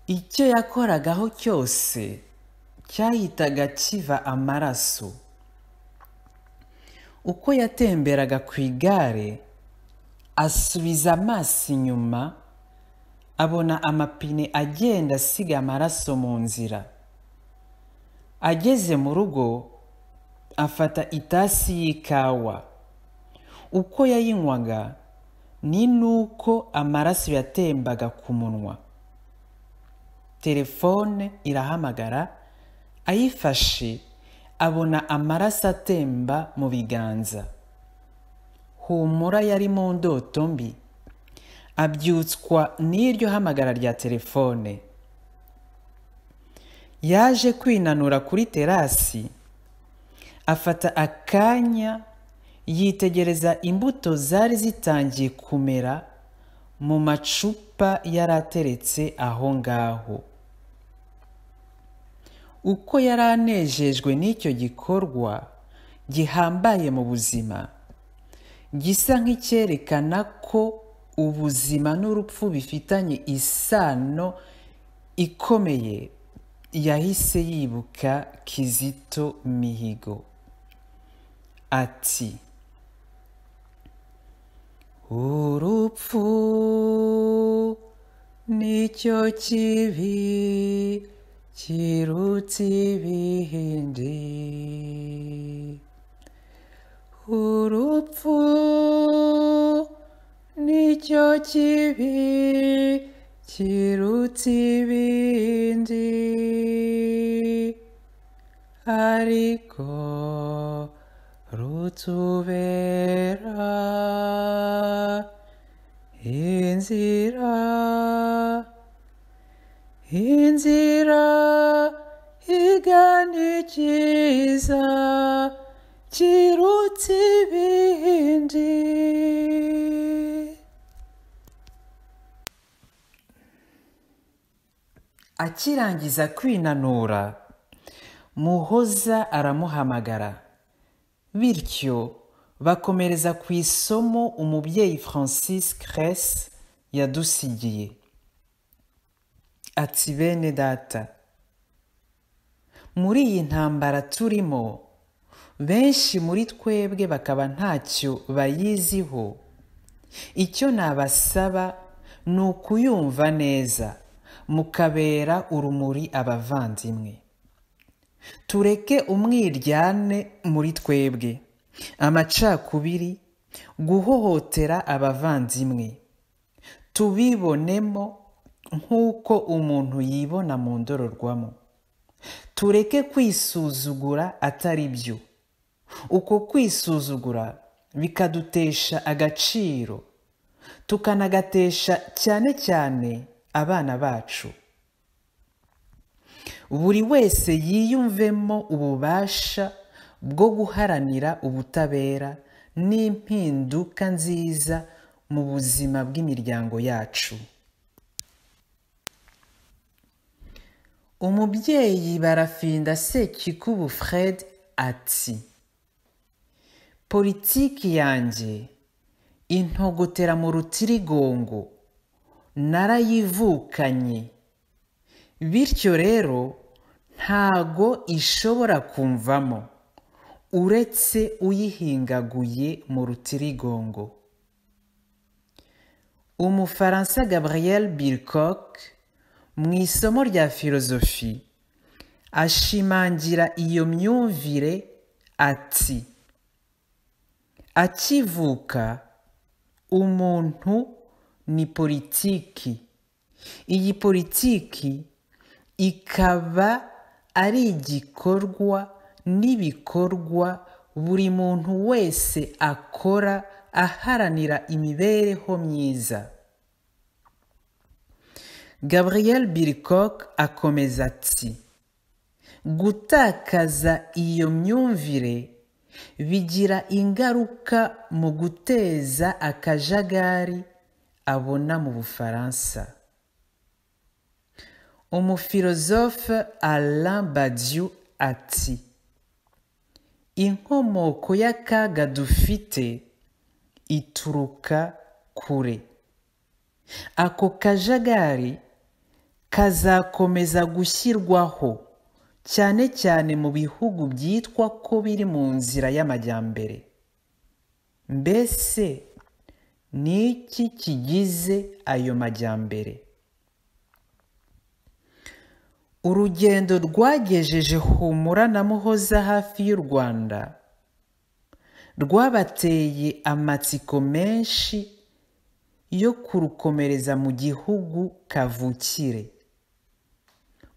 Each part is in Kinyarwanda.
Icyo yakoragaho cyose cyahitaga kiva amaraso. Uko yatemberaga ku igare asubiza amaso inyuma, abona amapine agenda asiga amaraso mu nzira. Ageze mu rugo afata itasi y'ikawa. Uko yayinywaga ni nuko amaraso yatembaga ku munwa. Telefone irahamagara, ayifashe abona amaraso atemba mu biganza. Humura yari mu ndoto mbi, abyutswa n'iryo hamagara rya telefone. Yaje kwinanura kuri terasi, afata akanya yitegereza imbuto zari zitangiye kumera mu macupa yari ateretse aho ngaho. Uko yari anejejwe n'icyo gikorwa gihambaye mu buzima, gisa nk'icyerekana ko ubuzima n'urupfu bifitanye isano ikomeye, yahise yibuka Kizito Mihigo. Ati: urupfu nicyo kibi kiruta ibindi, urupfu nicyo kibi kiruta ibindi, ariko rutubera inzira, inzira igana ikiza kiruta ibindi. Akirangiza kwinanura, Muhoza aramuhamagara. Bityo bakomereza ku isomo umubyeyi Francis Cress yadusigiye. Ati: bene data, muri iyi ntambara turimo, benshi muri twebwe bakaba ntacyo bayiziho. Icyo nabasaba ni ukuyumva neza, mukabera urumuri abavandimwe. Tureke umwiryane muri twebwe, amacakubiri, guhohotera abavandimwe, tubibonemo nk'uko umuntu yibona mu ndorerwamo. Tureke kwisuzugura atari byo. Uko kwisuzugura bikadutesha agaciro, tukanagatesha cyane cyane abana bacu. Buri wese yiyumvemo ububasha bwo guharanira ubutabera n'impinduka nziza mu buzima bw'imiryango yacu. Umubyeyi Barafinda Sekikubo Fred ati: politiki yanjye intogotera mu rutirigongo, narayivukanye, bityo rero ntago ishobora kumvamo uretse uyihingaguye mu rutirigongo. Umufaransa Gabriel Bilcock mu isomo rya filozofi ashimangira iyo myumvire ati: akivuka umuntu ni politiki, iyi politiki ikaba ari igikorwa n'ibikorwa buri muntu wese akora aharanira imibereho myiza. Gabriel Bilcock akomeza ati: gutakaza iyo myumvire bigira ingaruka mu guteza akajagari abona mu Bufaransa. Umufilozofe Alain Badiou ati: inkomoko y'akaga dufite ituruka kure. Ako kajagari kazakomeza gushyirwaho cyane cyane mu bihugu byitwa ko biri mu nzira y'amajyambere. Mbese ni iki kigize ayo majyambere? Urugendo rwagejeje Humura na Muhoza hafi y'u Rwanda rwabateye amatsiko menshi yo kurukomereza mu gihugu kavukire.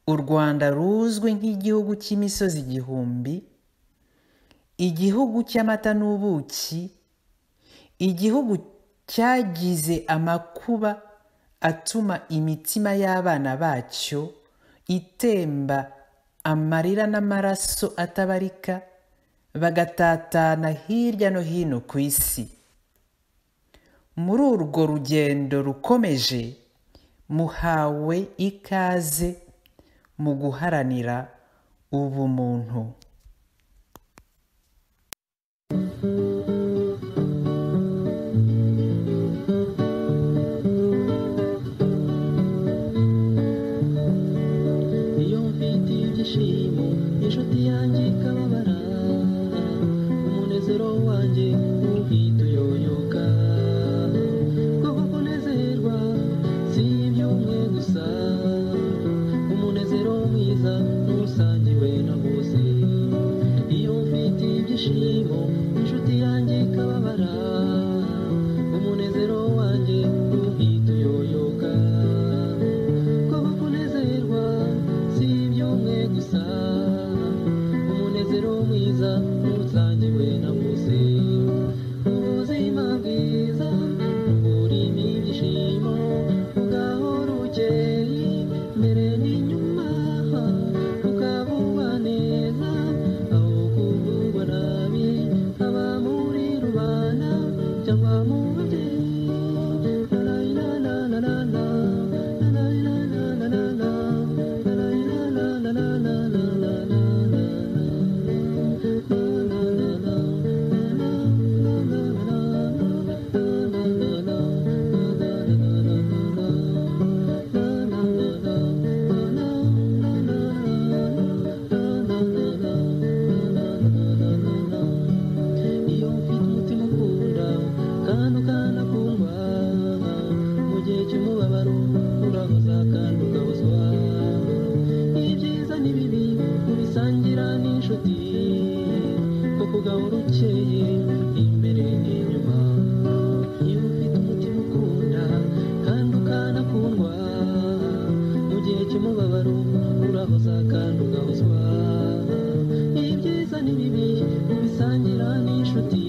U Rwanda ruzwi nk'igihugu cy'imisozi igihumbi, igihugu cy'amata n'ubuki, igihugu cyagize amakuba atuma imitima y'abana bacyo itemba amarira n'amaraso atabarika, bagatatana hirya no hino ku isi. Muri urwo rugendo rukomeje, muhawe ikaze mu guharanira ubumuntu. Iyo mfite ibyishimo inshuti yanjye ikababara, umunezero wanjye uhita uyoyoka. Kuko kunezerwa si iby'umwe gusa, umunezero mwiza ntusangiwe na bose. Iyo mfite ibyishimo inshuti yanjye ikababara, umunezero wanjye uhita uyoyoka. Kuko kunezerwa si iby'umwe gusa, umunezero mwiza ntusangiwe na bose. Ubuzima bwiza burimo ibyishimo, ugahora ukeye mbere n'inyuma, ukavugwa neza aho kuvugwa nabi, haba muri rubanda cyangwa mu babyeyi. La la la la la la, la la la la la la, la la la la la la la la. Iyo mfite umutima ukunda kandi ukanakundwa, mu gihe cy'umubabaro urahoza kandi ugahozwa. Ibyiza n'ibibi ubisangira n'inshuti, kuko ugahora ukeye imbere n'inyuma. Iyo ufite umutima ukunda kandi ukanakundwa, mu gihe cy'umubabaro urahoza kandi ugahozwa. Ibyiza n'ibibi ubisangira n'inshuti.